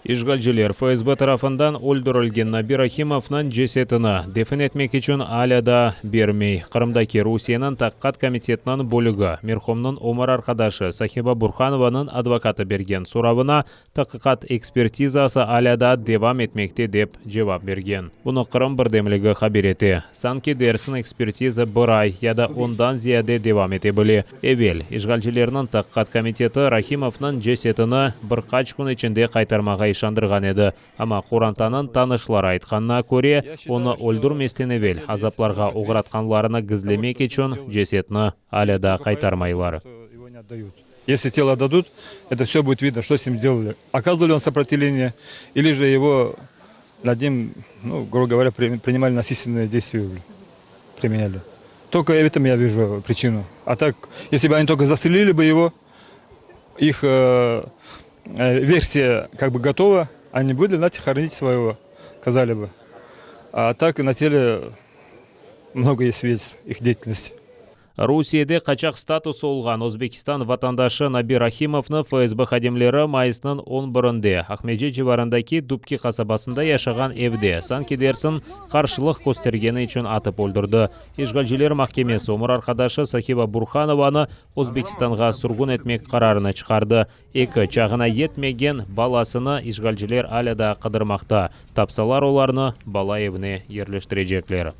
İşğalciler FSB tarafından öldürilgen Nabi Rahimovnıñ cesetini defin etmek içün alâ daa bermey. Qırımdaki Rusiyeniñ Taqiqat komitetiniñ bölügi, merhumnıñ ömür arqadaşı Sahiba Burhanovanıñ advokatı bergen soravına taqiqat ekspertizası alâ daa devam etmekte dep cevap bergen. Bunı Qırım birdemligi haber ete. Sanki dersiñ ekspertiza bir ay ya da ondan ziyade devam ete bile. Evel, işğalcilerniñ Taqiqat komiteti Rahimovnıñ cesetini bir qaç kün içinde qaytarmağa işandırğan edi, amma qorantanıñ tanışları aytqanına köre, onı öldürmesten evel azaplarğa oğratqanlarını gizlemek içün cesetni alâ daa qaytarmaylar. Если тело отдадут, это все будет видно, что с ним сделали. Оказывал ли он сопротивление, или же его над ним, ну, грубо говоря, принимали насильственные действия, применяли. Только в этом я вижу причину. А так, если бы они только застрелили бы его, их э, э, версия как бы готова, они были, знаете, хоронить своего, сказали бы. А так на теле много есть свидетельств их деятельности. Rusiyede qaçaq statusı olğan Özbekistan vatandaşı Nabi Rahimovnı FSB hadimleri mayısnıñ on birinde Aqmescit civarındaki Dubki qasabasında yaşağan evde, sanki dersiñ, qarşılıq köstergeni içün atıp öldürdi. İşğalciler mahkemesi ömür arqadaşı Sahiba Burhanovanı Özbekistanğa sürgün etmek qararını çıqardı. Eki çağına yetmegen balasını işğalciler alâ daa qıdırmaqta. Tapsalar olarnı bala evine yerleştirecekler.